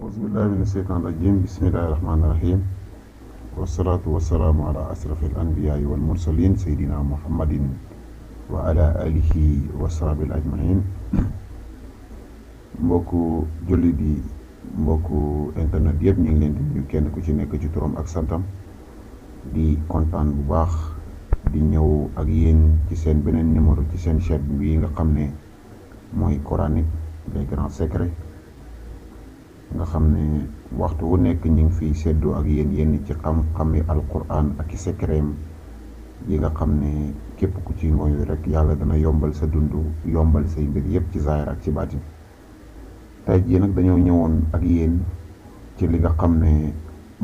Auzubillahi mina sheytaani rajim. Bismillahi rahmaani rahim. Wasalaatu wasalaamu ala asrafi al anbiyaai wal mursalin seydina muhammadin wa ala alihi wa sahbihi ajmain. mbokku jullit yi, mbokku internet yëpp ñu ngi leen di nuyu kenn ku ci nekk ci turam ak santam, di kontaan bu baax di ñëw ak yéen ci seen beneen numéro ci seen chaîne bi nga xam ne mooy coranique les grands secrets, nga xam ne waxtu wu nekk ñu ngi fiy seddoo ak yéen yenn ci xam-xami alquran ak i secretam yi nga xam ne képp ku ci ngoyu rek yàlla dana yombal sa dund, yombal say mbir yëpp ci zaahir ak ci baatin. tey jii nag dañoo ñëwoon ak yéen ci li nga xam ne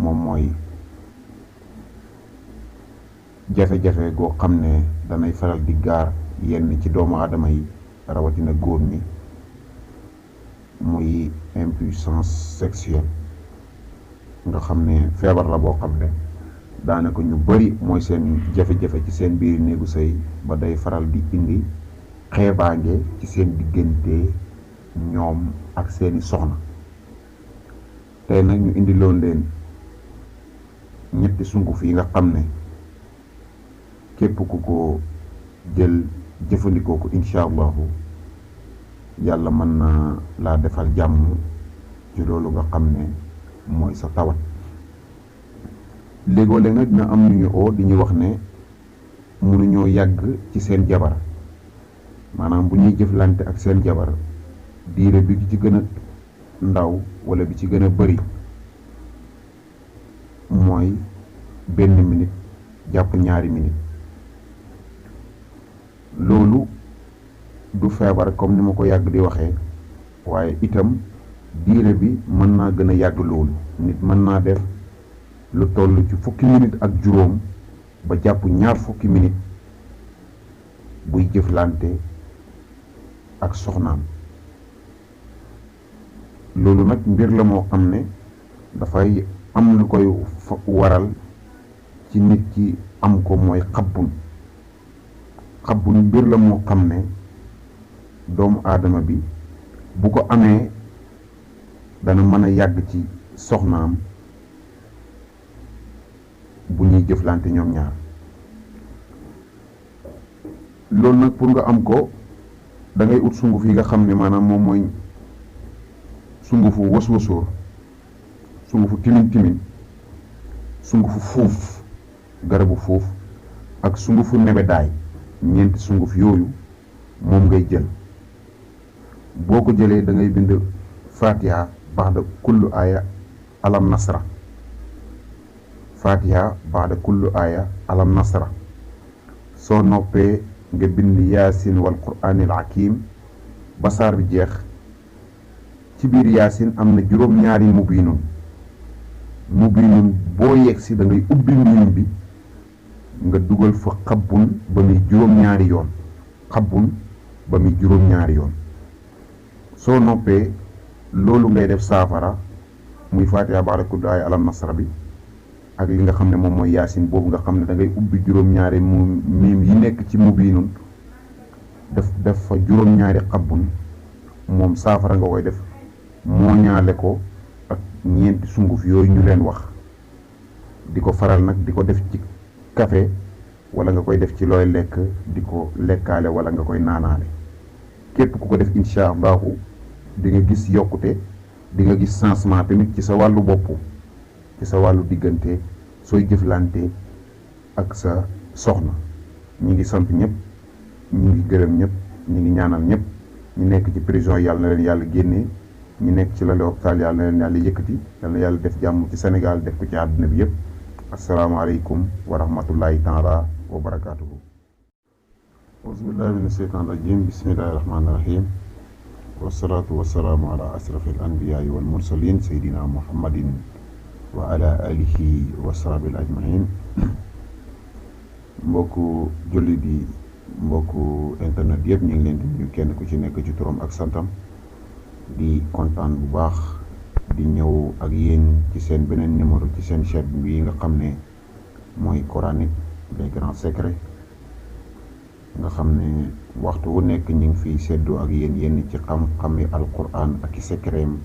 moom mooy jafe-jafe goo xam ne danay faral di gaar yenn ci doomu aadama yi, rawatina góor ñi, muy impuissance sexuelle. nga xam ne feebar la boo xam ne daanaka ñu bari mooy seen jafe-jafe ci seen biir néegu sëy, ba day faral di indi xeebaange ci seen diggante ñoom ak seeni soxna. tey nag ñu indi loon leen ñetti sunguf yi nga xam ne képp ku ko jël jëfandikoo ko incha allahu yàlla mën na laa defal jàmm ci loolu nga xam ne mooy sa tawat. léegoo-léeg nag dina am ñu oo di ñu wax ne mënuñoo yàgg ci seen jabar, maanaam bu ñuy jëflante ak seen jabar diire bi ci gën a ndaw wala bi ci gën a bari mooy 1 minute jàpp 2 minutes. loolu du feebar comme ni ma ko yàgg di waxee, waaye itam diire bi mën naa gën a yàgg loolu. nit mën naa def lu toll ci 10 minutes ak juróom ba jàpp 20 minutes buy jëflante ak soxnaam. loolu nag mbir la moo xam ne dafay am lu koy waral ci nit ki am ko, mooy xabbun mbir la moo xam ne doomu aadama bi bu ko amee dana mën a yàgg ci soxnaam bu ñuy jëflante ñoom ñaar. loolu nag pour nga am ko da ngay ut sunguf yi nga xam ne maanaam moom mooy sungufu was-wasóor, sungufu timin sungufu fuuf, garabu fuuf, ak sungufu nebedaay. ñeenti sunguf yooyu moom ngay jël. boo ko jëlee da ngay bind fatiha baxda kullu aaya alam nasra, fatiha baxda kullu aaya alam nasra. soo noppee nga bind yaasin wal quraanil hakim ba saar bi jeex. ci biir yaasin am na juróom-ñaari mubiinun boo yegsi da ngay ubbi miim bi nga dugal fa xabbun ba muy juróom-ñaari yoon, xabbun ba muy juróom-ñaari yoon. soo noppee loolu ngay def saafara, muy fatiha ba'da kulli aaya alam nasra bi ak li nga xam ne moom mooy yaasin boobu nga xam ne da ngay ubbi juróom-ñaari miim yi nekk ci mubiinun def fa juróom-ñaari xabbun. moom saafara nga koy def moo ñaale ko ak ñeenti sunguf yooyu ñu leen wax. di ko faral nag di ko def ci café wala nga koy def ci looy lekk, di ko lekkaale wala nga koy naanaale. képp ku ko def incha allahu di nga gis yokkute, di nga gis changement tamit ci sa wàllu bopp, ci sa wàllu diggante sooy jëflante ak sa soxna. ñi ngi sant ñëpp, ñi ngi gërëm ñëpp, ñi ngi ñaanal ñëpp. ñu nekk ci prison yàlla na leen yàlla génnee, ñu nekk ci lali hôpital yàlla na leen yàlla yëkkati, yàlla na yàlla def jàmm ci Sénégal, def ko ci àdduna bi yëpp. asalaamaaleykum wa rahmatullahi taala wa barakaatuhu. auzubillahi mina sheytaani rajim. Bismillahi rahmaani rahim. wasalaatu wasalaamu ala asrafi al anbiyaai wal mursalin seydina muhammadin wa ala alihi wa sahbihi ajmain. mbokku jullit yi, mbokku internet yëpp ñu ngi leen di nuyu kenn ku ci nekk ci turam ak santam, di kontaan bu baax di ñëw ak yéen ci seen beneen numéro ci seen chaîne bi nga xam ne mooy coranique les grands secrets, nga xam ne waxtu wu nekk ñu ngi fiy seddoo ak yéen yenn ci xam-xami alquran ak i secretam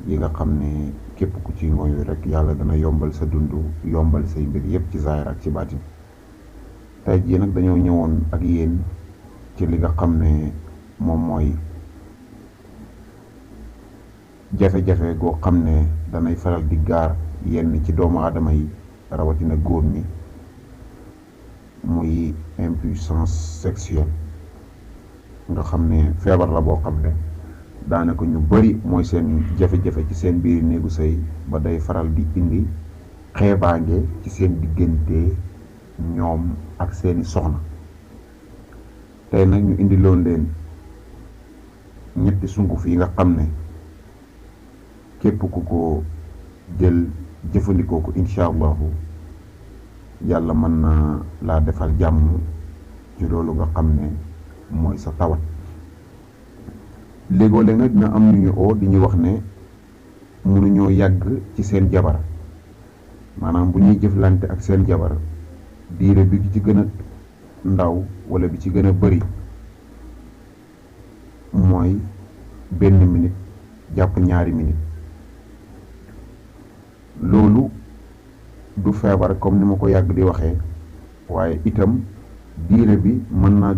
yi nga xam ne képp ku ci ngoyu rek yàlla dana yombal sa dund, yombal say mbir yépp ci zaahir ak ci baatin. tey jii nag dañoo ñëwoon ak yéen ci li nga xam ne moom mooy jafe-jafe goo xam ne danay faral di gaar yenn ci doomu aadama yi rawatina góor ñi, muy impuissance sexuelle. nga xam ne feebar la boo xam ne daanaka ñu bari mooy seen jafe-jafe ci seen biir néegu sëy, ba day faral di indi xeebaange ci seen diggante ñoom ak seeni soxna. tey nag ñu indi loon leen ñetti sunguf yi nga xam ne képp ku ko jël jëfandikoo ko incha allahu yàlla mën na laa defal jàmm ci loolu nga xam ne mooy sa tawat. léegoo-léeg nag dina am ñu ñu oo di ñu wax ne mënuñoo yàgg ci seen jabar, maanaam bu ñuy jëflante ak seen jabar diire bi ci gën a ndaw wala bi ci gën a bari mooy 1 minute jàpp 2 minutes. loolu du feebar comme ni ma ko yàgg di waxee, waaye itam diire bi mën naa